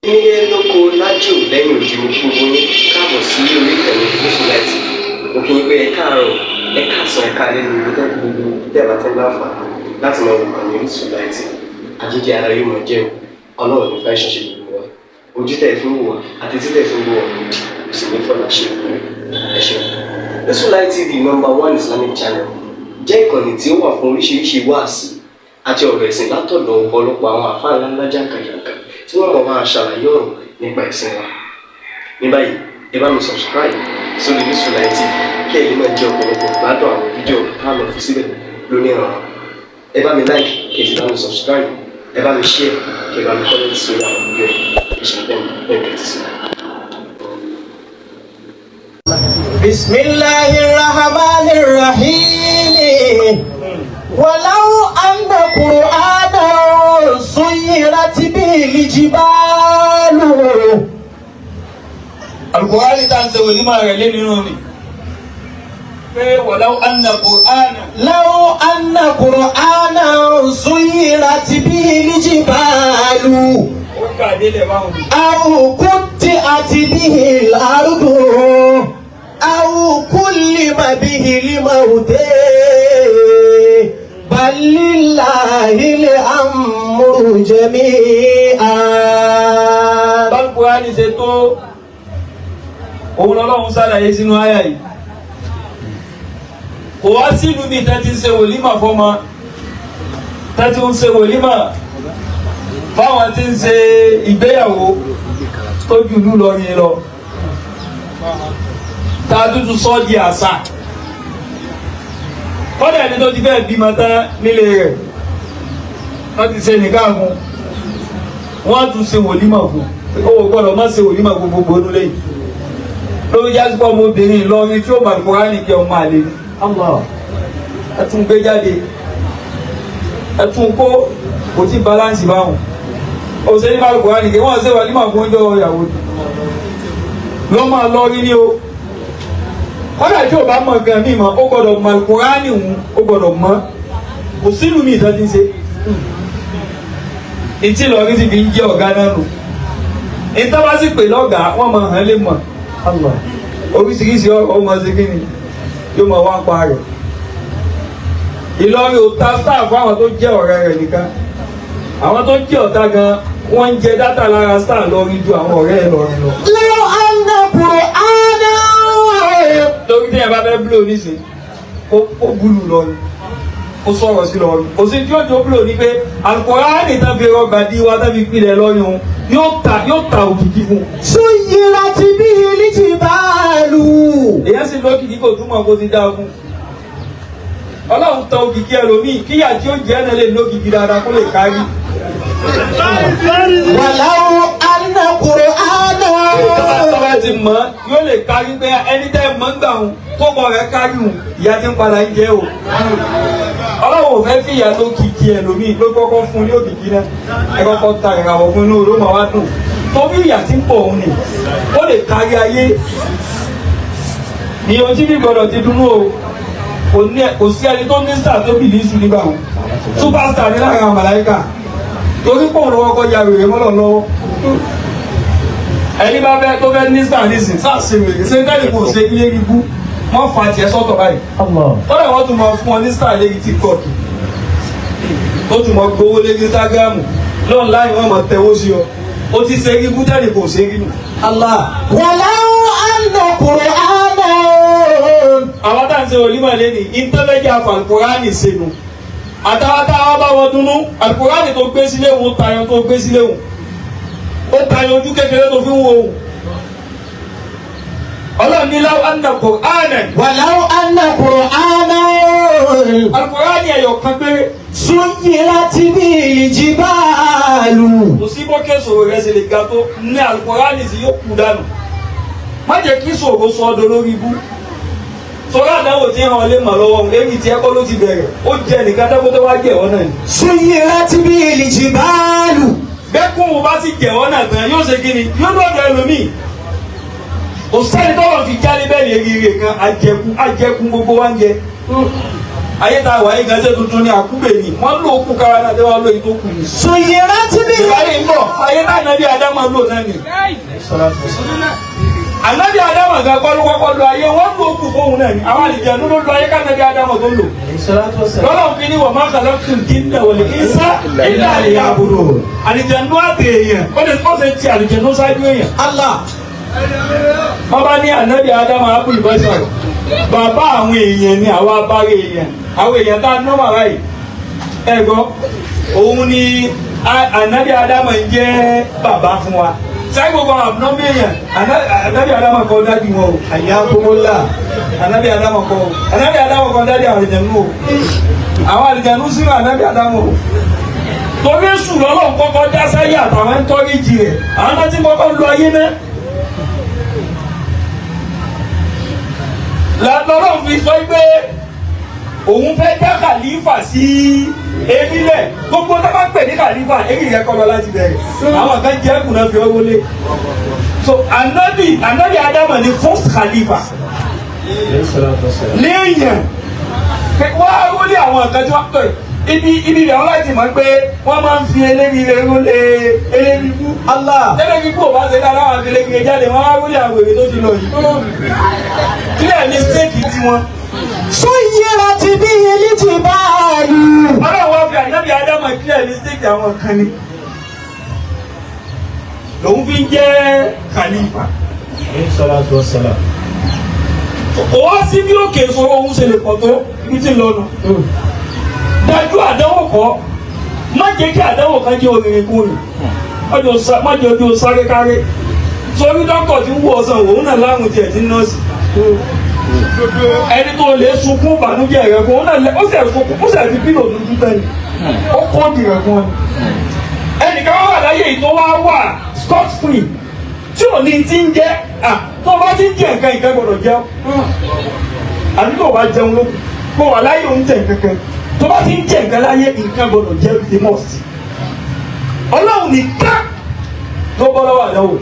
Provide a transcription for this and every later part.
Nílé lóko lájò lẹ́yìn òdì, mo kí gbogbo yín káàbọ̀ sí orí ìkànnì Gúúsù Láìtì. Mo kí yín pé ẹ káàárọ̀, ẹ káàsán, ẹ káalẹ́ ní ibi tẹ́ gbogbo tẹ́ bá tẹ́ láǹfààní láti máa wò kàn ní Orísun Láìtì. Àjíjẹ ara yóò máa jẹun. Ọlọ́run ní fẹ́ ṣiṣẹ́ gbogbo wa. Ojú tẹ́ fi ń wò wá àti tí tẹ́ fi ń wò wá òdì kò sì ní fọlá ṣe ìpínlẹ̀. Ẹ ṣeun. Orísun Light TV, number one Islamic channel, jẹ́ ìkànnì tí ó wà fún oríṣiríṣi wáàsí àti ọ̀rọ̀ ẹ̀sìn látọ̀dọ̀ ọ̀pọ̀lọpọ̀ àwọn àfáà ńláńlá jàǹkàjàǹkà tí wọ́n mọ̀ máa ṣàlàyé ọ̀rọ̀ nípa ẹ̀sìn wa. Ní báyìí, ẹ bá mi subscribe sórí Orísun Light TV kí ẹ lè máa jẹ ọ̀pọ̀lọpọ̀ gbádùn àwọn fídíò tá a lọ fi síbẹ̀ lónìí ọ̀rọ̀. Ẹ bá mi like, kí ẹ sì bá mi subscribe, ẹ bá mi share, kí ẹ bá mi comment sórí àwọn fídíò yìí. Ẹ ṣe bẹ́ẹ̀ bẹ́ẹ̀ tẹ́tí sí. بسم الله الرحمن الرحيم. ولو أن قرآنا سيرت به الجبال. Alukur'ani tá n ṣe wòlímọ̀ rẹ̀ lé nínú ni pé ولو أن قرآنا. لو أن قرآنا سيرت به الجبال Ó kà délẹ̀ báwọn. أو قطعت به الأرض أو كلم به الموتى بل لله الأمر جميعا. Alukur'ani ṣe tó òun lọ́lọ́run ṣàlàyé sínú àyà yìí. Kò wá sílùú bíi tẹ́ ti ń ṣe wòlímọ̀ fọ́mọ, tẹ́ ti ń ṣe wòlímọ̀ fáwọn tí ń ṣe ìgbéyàwó tó ju ìlú Ìlọrin lọ, tá a tuntun sọ di àṣà. Kọ́dà ẹni tó ti fẹ́ bímọ tán nílé rẹ̀, wọ́n ti ṣe nìkan fún, wọ́n á tún ṣe wòlímọ̀ fún. Ó gbọ́dọ̀ má ṣe wòlímọ̀ fún gbogbo ọdún lẹ́yìn lórí jásípọ̀. Ọmọbìnrin Ìlọrin tí ó bá Kùránì kí ọmọ àlè ni. Ẹ tún gbé jáde, ẹ tún kó, kò tí balance báwọn. Ó ṣe ní bá Kùránì kí wọ́n ṣe wòlímọ̀ fún ọjọ́ ìyàwó ló máa lọ rí ní o. Kọ́dà tí o bá mọ̀ gan mi mọ̀, ó gbọ́dọ̀ mọ̀ Kùránì hùn, ó gbọ́dọ̀ mọ̀. Kò sílùú mi ìtàn ti ń ṣe ìtì Ìlọrin sì fi ń jẹ́ ọ̀gá náà nù. Ìtàn bá sì pè lọ́gàá, wọ́n máa hàn lè mọ̀ oríṣiríṣi ọmọ ṣe kí ni yóò máa wá pa rẹ̀. Ìlọrin ò ta star fún àwọn tó jẹ́ ọ̀rẹ́ rẹ̀ nìkan. Àwọn tó jẹ́ ọ̀tá gan, wọ́n ń jẹ data lára star lọ́rin ju àwọn ọ̀rẹ́ ẹ̀ lọ́rin lọ. لو أن قرآنا Torí tí yẹn bá fẹ́ blow nísìn, ó búlù lọ́rin, ó sọ̀rọ̀ sí lọ́rin, kò sí tí ó tó blow ní pé Al-Kùránì tán fi rọgbà dí wa, tán fi pilẹ̀ lọ́rin òun yóò ta òkìkí fún un. سيرت به الجبال. Èyàn sì lókìkí kò túmọ̀ kó ti dáa fún. Ọlọ́run tan òkìkí ẹlòmíì kíyà tí ó jẹ́ náà lè lókìkí dáadáa kó lè kárí. ولو أن قرآنا Tọ́ba ti mọ̀, yóò lè kárí pé ẹni tẹ́ mọ̀ ń gbà wọn tó mọ̀ rẹ̀ kárí wọn, ìyá ti ń padà ń jẹ́ o. Ọlọ́run ò fẹ́ fi ìyá lókìkí ẹlòmíì ló kọ́kọ́ fún ní òkìkí náà. Ẹ kọ́kọ́ ta ìràwọ̀ fún, inú ló máa wá dùn torí ìyá tí ń pọ̀ òun ni ó lè kárí ayé. Ìyọ̀n tí bí gbọ́dọ̀ ti dúró o. Kò ní, kò sí ẹni tó ní star tó bìlí sùn nígbà wọn. Superstar ní láàrin àwọn màláíkà, torí pọ̀ lọ́wọ́ kọjá wèrè mọ́lọ̀ lọ́wọ́. Ẹni bá fẹ́ tó fẹ́ ní star nísìn sáà ṣe wèrè ṣe tẹ́lẹ̀ kò ṣe ilé ibú, wọ́n fa tiẹ̀ sọ́tọ̀ báyìí. Kọ́dà wọ́n tún máa fún ọ ní star lérí TikTok, tó tún máa gbowó lérí Instagram lọ́nláìn, wọ́n máa tẹ̀wó sí ọ. Ó ti ṣe ibú tẹ́lẹ̀ kò ṣe rí nù. الله ولو أن قرآنا Àwọn tá à ń ṣe olímọ̀ lẹ́ni ìtọ́lẹ́jà àlùkùránì sẹ́nu, àtàwọn táwọn bá wọn dunnú, àlùkùránì tó gbé sílé òun tayọ, tó gbé sílé òun ó tayọ ojú kékeré tó fi ń wo òun. Ọlọ́run ní لو أن قرآنا. ولو أن قرآنا Àlùkùránì ẹ̀yọ̀ kan péré. سيرت به الجبال. Kò sí bókè sòrò rẹ̀ ṣe lè ga tó ní, àlùkùránì sì yóò kú dànù. Má jẹ́ kí sòrò sọ ọdọ lórí ibú sọ̀rọ̀. Àdáwò tí hàn lè mọ̀ lọ́wọ́ èyí tí ẹ̀kọ́ ló ti bẹ̀rẹ̀, ó jẹ nìkan tẹ́kọ́ tó wá jẹ̀ ọ́ náà ni. سيرت به الجبال. Bẹ́kùn bá sì jẹ̀wọ́ náà tán, yóò ṣe kíni? Yóò lọ́dọ̀ ẹlòmíì. Kò sẹ́ni tọ́lọ̀ fi jáde bẹ́ẹ̀ lè rí ire kan. Àjẹkù àjẹkù gbogbo wa ń jẹ. Ayé tá a wà yìí gan ṣe tuntun ní àkúbè ni. Wọ́n lò ó kú kára náà tí wọ́n lò yìí tó kù ni. سيرت به Ìbáraẹ̀ ń bọ̀, ayé tá ànábì Ádámà lò náà ni. Ànábì Ádámà gan kọ́ ló kọ́kọ́ lo ayé, wọ́n lò ó kù fóun náà ni. Àwọn àlìjẹ̀nu ló lo ayé kánábì Ádámà tó lò. Lọ́lọ́run fi ní wa ma khalaqtul jinna wal insa illa liya'budun. Àlìjẹ̀nu àti èèyàn, ó lè ó ṣe ti àlìjẹ̀nu ṣáájú èèyàn. Allah. Bàbá ní ànábì Ádámà Abul Bashar. Bàbá àwọn èèyàn ni àwa abáre èèyàn. Àwọn èèyàn tá a nọ́mà báyìí. Ẹ gbọ́, òun ni ànábì Ádámà ń jẹ́ bàbá fún wa. Sáyé gbogbo àwọn àbúnọ́mí èèyàn, ànábì Ádámà kọ́ dájú wọn o. Hayyakumullah. Ànábì Ádámà kọ́ o. Ànábì Ádámà kọ́ dájú àwọn àlìjẹ̀nú o. Àwọn àlìjẹ̀nú sínú ànábì Ádámà o. Torí èṣù lọ́lọ́run kọ́kọ́ dá sáyé àtàwọn ń tọ́rí jì rẹ̀. Àwọn náà ti kọ́kọ́ lu ayé náà. Lọ́lọ́run fi sọ pé òun fẹ́ dá kàlífà sí erílẹ̀. Gbogbo tó bá ń pè ní kàlífà, eré rẹ̀ kọ́ lọ láti bẹ̀rẹ̀. Àwọn kan jẹ́ kùnà fi ọwọ́ lé. So Ànábì Ádámà ni first khalifa. Léèyàn wọ́n á rólé àwọn kan tí wọ́n pè ibi ibi ìyàwó láti mọ̀ pé wọ́n máa ń fi eléyìí rólé eléyìí kú. Allah. Eléyìí kú ò bá ṣe dáadáa wọn àfi eléyìí jáde wọ́n á rólé àwọn èrè tó ti lọ yìí. Kílẹ̀ ní stéèkì tiwọn. سيرت به الجبال. Ọlọ́run wá fi Ànábì Ádámà kílẹ̀ ní stéèkì àwọn kan ni. Lòun fi ń jẹ́ khalifa. Kò wá sí bí òkè ìṣòro òun ṣe lè pọ̀ tó ibi tí ń lọ nù. Dájú àdánwò kọ́, má jẹ́ kí àdánwò kan jẹ́ òrìrì kúrì. Má jẹ́ ojú sáré káré. Sórí dọ́kọ̀ tí ń wú ọ̀sán òun náà láàrùn tiẹ̀ tí ń nọ́ọ̀sì. Ẹni tó lè sunkún ìbànújẹ́ rẹ̀ fún òun náà ó sì sunkún ó sì fi pílò dúdú tẹ́lẹ̀. Ó kóòdì rẹ̀ fún ọ. Ẹnìkan wà láyé yìí tó wá wà scot free tí ò ní ti ń jẹ́ à tó bá ti ń jẹ nǹkan nǹkan gbọ́dọ̀ jẹun. Àbí tó bá jẹun ló kó wà láyé òun jẹ nǹkan kan. Tó bá ti ń jẹ nǹkan láyé nǹkan gbọ́dọ̀ jẹ the must. Ọlọ́run nìkan ló bọ́ lọ́wọ́ àdánwò.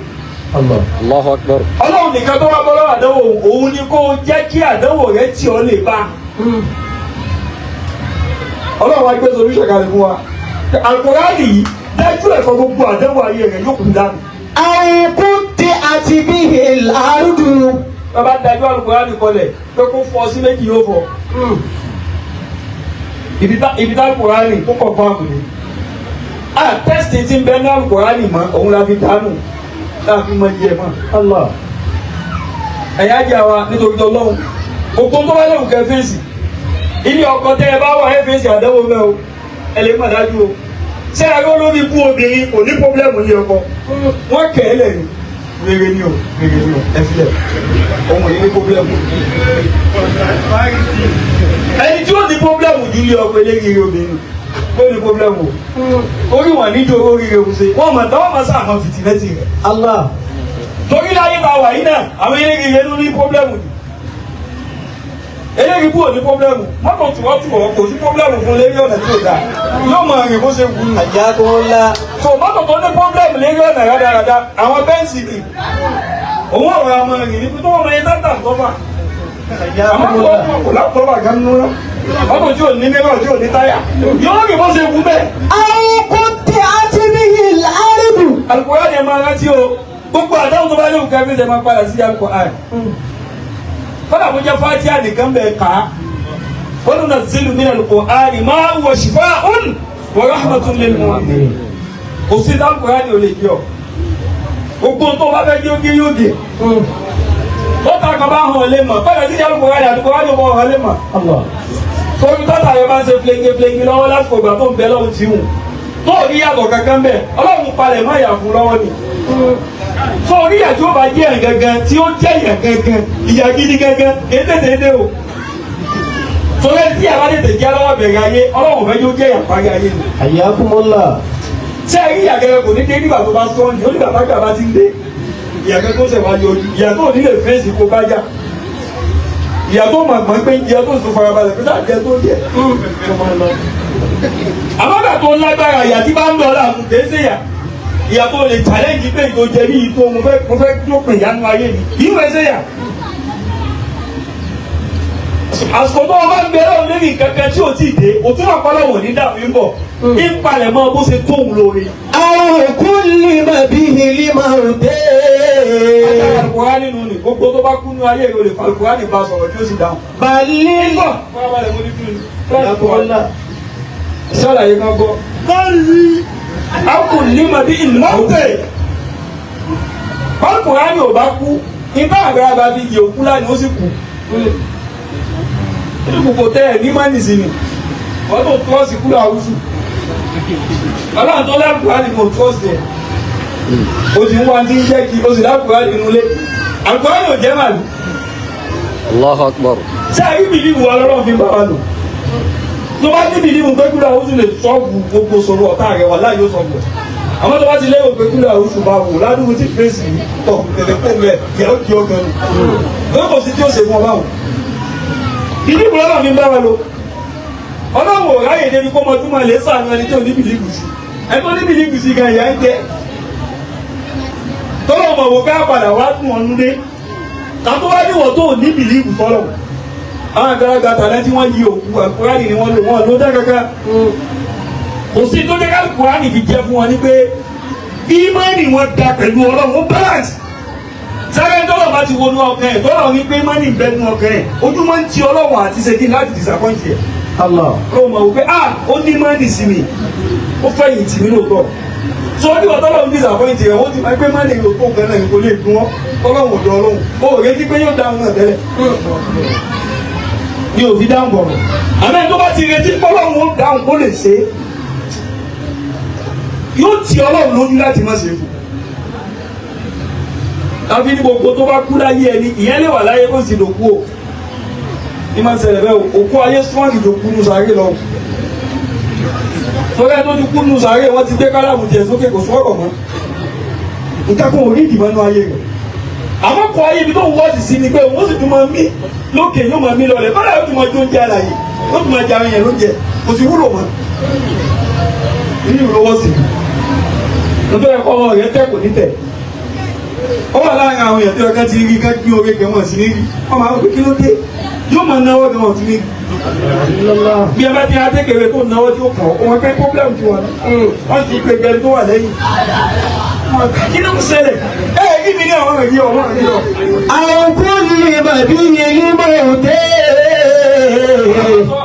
Allahu Akbar. Ọlọ́run nìkan tó wá bọ́ lọ́wọ́ àdánwò òun ni kó jẹ́ kí àdánwò rẹ tí ọ lè bá. Ọlọ́run wá gbé solution kalẹ̀ fún wa. Àlùkùránì yìí dájú ẹ̀kọ́ gbogbo àdánwò ayé rẹ̀ yóò kú dànù. أو قطعت به الأرض. Bàbá dájú Àlùkùránì kọlẹ̀ pé kó fọ́ sí méjì yóò fọ́. Ibi tá Àlùkùránì tó kọ̀ fún àmì. À tẹ́sítì tí ń bẹ ní Àlùkùránì mọ́ òun la fi dànù láàfin mọ iye mọ́. Allah. Ẹ̀yà jẹ́ àwa nítorí Ọlọ́run. Gbogbo tó bá léwu kẹ́ fèsì. Ilé ọkọ tẹ́ ẹ bá wà ẹ fèsì àdánwò mẹ́ o. Ẹ lè má dájú o. Ṣé ẹ rí olórí ikú obìnrin kò ní pọ́blẹ́mù ní ọkọ? Wọ́n kẹ̀ ẹ́ lẹ̀ ni. Rere ni o, rere ni o, ẹ filẹ̀. Òun ò ní ní pọ́blẹ́mù. Ẹni tí ó ní pọ́blẹ́mù ju ilé ọkọ eléyìí obìnrin. Ó ní pọ́blẹ́mù o. Orí wọn níjó oríire òun ṣe. Wọ́n mọ̀ táwọn máa sáà mọ̀ fìtìlẹ́tì rẹ̀. Allah. Torí láyé ta wà yìí náà, àwọn eléyìí ló ní pọ́blẹ́mù ni. Eléyìí kú ò ní pọ́blẹ́mù. Mọ́tò tùwọ́tùwọ́ kò sí pọ́blẹ́mù fún lérí ọ̀nà tí ò dáa. Yóò máa rìn bó ṣe wù ú. Hayyakumullah. So mọ́tò tó ní pọ́blẹ́mù lérí ọ̀nà rádaràda, àwọn bẹ́ǹsì ni. Òun ọ̀rọ̀ àmọ́ rìn níbi tó wọ́n mọ iye táǹtà sọ́fà. Àmọ́ kò kò láptọ́bà gan nínú náà. Mọ́tò tí ò ní mẹ́rọ̀ tí ò ní táyà. Yóò rìn bó ṣe wù bẹ́ẹ̀. أو قطعت به الأرض. Àlùkùránì ẹ máa rántí o. Gbogbo àdáhùn tó bá léwu kẹfí ṣe máa padà sí Àlùkùránì. Kọ́dà bó jẹ́ Fátíà nìkan bẹ̀ ká. Wa nunazzilu mina al-Qur'ani ma huwa shifaa'un wa rahmatun lil mu'minin. Kò sí Àlùkùránì ò lè jẹ́ ọ. Gbogbo tó bá fẹ́ jẹ́ oge yóò dé. Ó ta kan bá hàn lé mọ̀. Padà sí Àlùkùránì Àlùkùránì ò bọ̀ hàn lé mọ̀. Allah. Torí tọ́ta yẹn bá ń ṣe flenge flenge lọ́wọ́ lásìkò ìgbà tó ń bẹ lọ́hùn tí hùn. Tó rí yàtọ̀ kankan bẹ́ẹ̀, Ọlọ́run palẹ̀ mọ́ ìyà fún lọ́wọ́ ni. Tó rí ìyà tí ó bá jẹ́ yàn gangan tí ó jẹ́ yàn gangan, ìyà gidi gangan, kì í tètè dé o. Torí ẹni tí ìyà bá tètè jẹ́ lọ́wọ́ bẹ̀rẹ̀ ayé, Ọlọ́run fẹ́ yóò jẹ́ yàn parí ayé ni. Hayyakumullah. Ṣé ẹ rí ìyà gangan kò ní dé nígbà tó bá sọ́ọ̀nì, ó nígbà bá gbà bá ti ń dé. Ìyà gangan tó ṣẹ̀ wá yọjú, ìyà tó ní lè fèsì kó bá yà. Ìyà tó mọ̀ gbọ́n pé ìyà tó sùn farabalẹ̀ pé sáà jẹ tó jẹ. Àmọ́gbà tó lágbára ìyà tí bá ń lọ láàmú kìí ṣe ìyà. Ìyà tó lè challenge pé ìtò jẹ ní ìtò mo fẹ́ dópin ìyanu ayé mi. Ìwé ṣe yà. Àsìkò tó o bá ń bẹ lọ́wọ́ lérí kankan tí o ti dé, o tún máa pálọ̀ wò ní dàbí ń bọ̀. Ìpalẹ̀ mọ́ bó ṣe tóun lórí. أو كلم به الموتى. Agbára Al-Kùránì nù ní gbogbo tó bá kú ní ayé rẹ̀ o lè fa Al-Kùránì bá sọ̀rọ̀ tí ó sì dáhùn. بل Bọ̀ farabalẹ̀ mo ní kí ni. Ṣàlàyé kan gbọ́. Akùnlé bí ìlọ́tẹ̀. Al-Kùránì ò bá kú, ibà àgbàlagbà fi yè òkú lánàá ó sì kú. Nínú kòkò tẹ́ ẹ̀ ní mánì sí ni, wọ́n tó trọ́ọ̀sì kúrò àwùsù. Ọlọ́run tó l'Al-Kùránì kò trọ́ọ̀sì ẹ̀. O sì ń wá ní jẹ́ kí o sì l'Al-Kùránì nínú ilé. Al-Kùránì ò jẹ́ màlúù. Allahu Akbar. Ṣé àrí bìlíìfù wa lọ́rọ̀ fi bá wa lò? Tó bá ní bìlíìfù pé kúrò àwùjọ lè sọ́ọ̀bù gbogbo sọ̀rọ̀ ọ̀tá rẹ̀ wà láàyè ó sọ̀bù ẹ̀. Àmọ́ tó bá ti lérò pé kúrò àwùjọ bá wò ládùúgbò tí fèsì tọ̀ tẹ̀lé kó mẹ́ yẹ ó di ọgàn nù. Lórí kò sí tí ó ṣe fún ọ báwọn. Bìlíìfù lọ́rọ̀ fi bá wa lò. Ọlọ́run ò ráyè débi kó mọ túmọ̀ lè sànú ẹni tí ò ní bìlíìfù sí. Ẹni tó ní bìlíìfù sí gan ìyá ń jẹ. Tọ́lọ̀ mọ̀ wò ká padà wá dùn ọ́nú dé. Tàbí wá níwọ̀ tó ò ní bìlíìfù fọlọ́run. Àwọn àgbàlagbà tàlẹ́ tí wọ́n yí òkú Àlùkùránì ni wọ́n lò wọ́n ló dá kankan. Kò sí tó jẹ́ k'Àlùkùránì fi jẹ́ fún wọn ní pé ìmánì wọn da pẹ̀lú Ọlọ́run ó balance. Sáré tọ́lọ̀ bá ti wọnú ọkàn ẹ̀ tọ́lọ̀ wí pé ìmánì ń bẹ nú ọkàn ẹ̀ ojú máa ń ti Ọlọ́run àti ṣe kí n láti disappoint ẹ̀. Allah. Ó mọ̀ wípé ah ó ní ìmánì sí mi ó fẹ̀yìn tì mí lóòótọ́. Sọ ní wọ́n tọ́lọ̀ ń disappoint ẹ̀ wọ́n ti máa pé ìmánì yóò tó nǹkan náà kò lè dùn ọ́ Ọlọ́run ò dán Ọlọ́run. Ó retí pé yóò dáhùn náà tẹ́lẹ̀ ní òbí dáhùn bọ̀rọ̀ àmọ́ ẹni tó bá ti retí pọ́lọ́run ó dáhùn kó lè ṣe é yóò ti Ọlọ́run lójú láti má ṣe é fún tàbí ní gbogbo tó bá kú láyé ẹni ìyẹn lè wà láyé kó sì lòkú o ní máa ń ṣẹlẹ̀ bẹ́ẹ̀ o òkú ayé strong jò kú nù sàárè lọ sọ́kẹ́ tó ti kú nù sàárè wọ́n ti gbé kálàmù tiẹ̀ sókè kò sọ̀rọ̀ mọ́ nǹkan kan ò rí ìdìbò nù ayé rẹ̀ àmọ́ kọ ayé ibi tó ń wọ́ọ̀sì sí ni pé òun ó sì tún máa mí lókè yóò máa mí lọlẹ̀ báyà yóò tún máa jó oúnjẹ àlàyé yóò tún máa jẹ àwọn èèyàn lóúnjẹ kò sì wúlò mọ́ nínú ìlú wọ́ọ̀sì nítorí ẹ̀kọ́ ọmọ rẹ̀ tẹ̀ kò ní tẹ̀ ó wà láàrin àwọn èèyàn tó yẹ ká ti rí ká gbé orí kẹwọn sí ní rí wọ́n máa ń pè kí ló dé yóò máa náwó gan wọn sí ní rí bí ẹ bá ti adékèrè tó náwó tí ó kàn wọn pé pọ́blẹ́mù ti wà ní wọ́n ti pè gẹ́ni tó wà lẹ́yìn kí ló ń ṣẹlẹ̀ ẹ ẹ kí mi ní àwọn èyí ọmọ mi lọ. أو كلم به الموتى.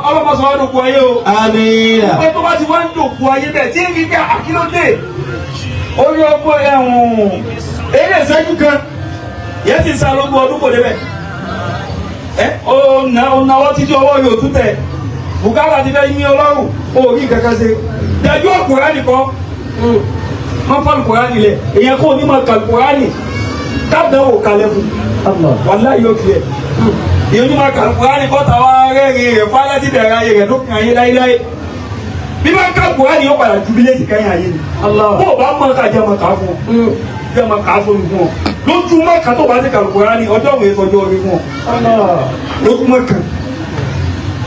Ọlọ́mọ sọ wá dòkú ayé o. آمين. Pé tó bá ti wá ń dòkú ayé bẹ́ẹ̀ tí ń rí pé àkílódé orí ọgbọ́n ẹ̀hún eré ìṣẹ́jú kan yẹn ti sá lógún ọdún kò débẹ̀. Ẹ ó náwó títí ọwọ́ yóò tún tẹ̀ bùkátà ti fẹ́ yín ọlọ́run ó rí nǹkan kan ṣe. Dájú Àlùkùránì kọ́ wọ́n fọ́ Àlùkùránì lẹ̀ èèyàn kò ní máa kà Àlùkùránì káàdánwò kalẹ̀ fún Allah. wàláhì yóò fi ẹ̀. Ìyẹn ní ma kà Kùránì kọ́ta wá rẹ́rìn rẹ̀ fún aláti bẹ̀rẹ̀ ayé rẹ̀ lópin ayé láéláé. Bí bá ń ka Kùránì yóò padà jubilé ti kẹ́yìn ayé ni. Allah. Bó o bá mọ̀ ká jẹ́ mọ̀ ká fún ọ. Jẹ́ mọ̀ ká fún mi fún ọ. Lójúmọ́ kan tó bá ti kà Kùránì ọjọ́ òun èso ọjọ́ orí fún ọ. Allah. Lójúmọ́ kan.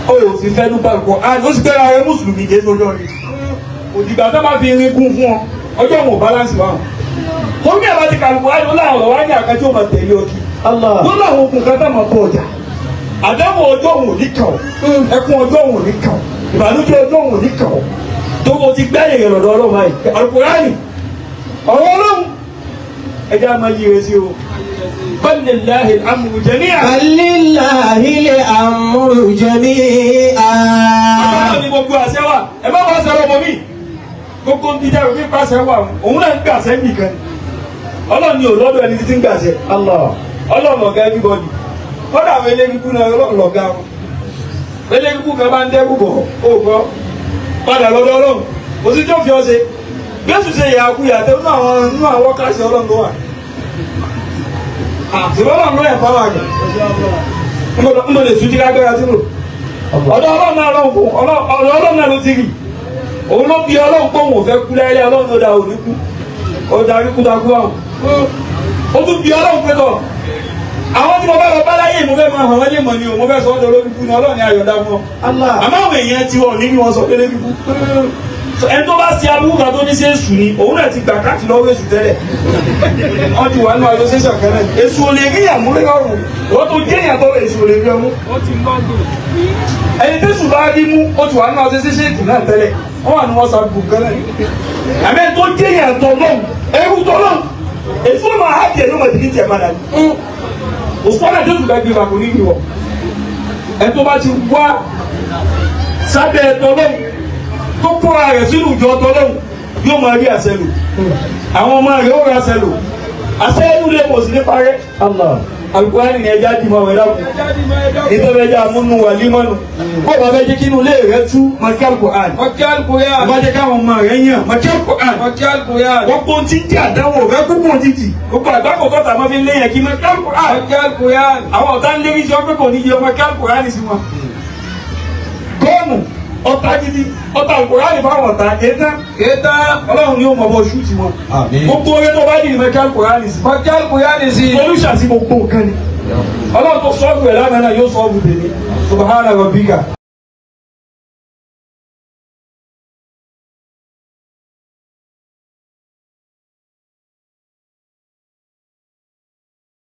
Ó yóò fi fẹ́ ní balùkọ́. Ó sì gbéra rẹ Mùsùlùmí jẹ́ sójọ́ orí. Òdìgbà tó bá fi irin kún fún ọ, ọjọ́ òun ò balance wa. Torí ẹ̀ bá ti kà Kùránì ó láwọn ọ̀rọ̀ wá ní àkájọ́ ò máa tẹ̀lé ọ kí Allah. wọ́n láwọn okùn kan tá máa bọ̀ ọjà àdáwọ̀ ọjọ́ òun ò ní kàn ọ́ ẹkún ọjọ́ òun ò ní kàn ọ́ ìbànújẹ́ ọjọ́ òun ò ní kàn ọ́ tó o ti gbẹ́yìn rẹ̀ lọ́dọ̀ Ọlọ́run báyìí Àlùkùránì ọ̀rọ̀ Ọlọ́run ẹja máa yí rẹ sí o bal lillahi al-amru jami'an. بل لله الأمر جميعا. Ọlọ́run ni gbogbo àṣẹ wà ẹ má wàá sọ̀rọ̀ ọmọ mi gbogbo ń dídá òfin pàṣẹ wà òun náà ń gbàṣẹ nìkan Ọlọ́run ni ò lọ́dọ̀ ẹni títí ń gbàṣẹ. Allah. Ọlọ́run ọ̀gá everybody kọ́dà àwọn eléríkú náà Ọlọ́run lọ̀gá wọn eléríkú kan bá ń dẹ́rù bọ̀ ó gbọ́ padà lọ́dọ̀ Ọlọ́run kò sí tí ó fi ọ́ ṣe Jésù ṣe ìyá kú yàtọ̀ nínú àwọn wákàtí Ọlọ́run ló wà àtìwọ́n ló ẹ̀ pàwọ́ àgbẹ̀ ń bọ̀ lè sùn jí lágbára tí lò ọ̀dọ̀ Ọlọ́run náà lọ́hùn fún ọ̀dọ̀ Ọlọ́run náà ló ti rí òun ló bí Ọlọ́run pé òun ò fẹ́ kú láyé Ọlọ́run ló da òní kú ó darí kú takú àwọn ó tún bí Ọlọ́run pé tọ̀ àwọn tí mo bá lọ bá láyé mo fẹ́ máa hàn wọ́n lè mọ̀ ni o mo fẹ́ sọ ọ́ lórí kú ni Ọlọ́run ni ayọ̀dá fún ọ Allah. àmọ́ àwọn èèyàn ti wọ̀ ní bí wọ́n sọ pé lórí kú Ẹni tó bá ṣe aburú kan tó ní sí èṣù ni, òun náà ti gbà káàtì lọ́wọ́ èṣù tẹ́lẹ̀. Wọ́n ti wà nínú association kan náà. Èṣù ò lè rí ìyàmú lọ́rùn. Wọ́n tó jẹ́ ìyàtọ̀ èṣù ò lè rí ọmú. Ẹni tẹ́sù bá rí mú, ó ti wà nínú association náà tẹ́lẹ̀. Wọ́n wà ní WhatsApp group kan náà. Àmì ẹni tó jẹ́ ìyàtọ̀ lọ́hùn, ẹrú tọ́ lọ́hùn. Èṣù ò máa hájẹ̀ ló máa dìgí tiẹ̀ padà ní. Òṣùwọ̀n tẹ́sù bá gbé wa kò ní ìwọ̀. Ẹni tó bá ti wá sábẹ́ tọ́lọ́hùn tó kóra rẹ̀ sínú ìjọ tọ́lọ́hùn yóò máa rí àṣẹ lò. Àwọn ọmọ rẹ̀ ó ra àṣẹ lò. Àṣẹ inú lè pọ̀ sí ní parẹ́. Allah. Alukurani ni ẹja dì mọ́ ọ̀rẹ́ dàkú. Nítorí ẹja múnú wà límọ́nu. Bó o bá fẹ́ jẹ́ kí inú ilé rẹ tú, máa kí Alukurani. Bó bá jẹ́ káwọn ọmọ rẹ yàn, máa kí Alukurani. Gbogbo ohun tí ń jẹ́ àdánwò rẹ kúkú òjijì. Gbogbo àgbákò tọ́ta máa fi ń léyìn kí máa kí Alukurani. Àwọn ọ̀tá ń lérí sí ọ pé kò ní yẹ ọmọ kí Alukurani sí wọn. Gọ́ọ̀mù ọ̀tá gidi ọ̀tá Alukurani fáwọn ọ̀tá ẹ̀dá. Ọlọ́run ni ó mọ̀ bọ́ ṣú ti wọn. Àmín. Gbogbo orí tó bá dì ní máa kí Alukurani sí. Solution sí gbogbo nǹkan ni. Ọlọ́run tó sọ́ọ̀bù ẹ̀ lánàá náà yóò sọ́ọ̀bù tèmi. Subhana rabbika.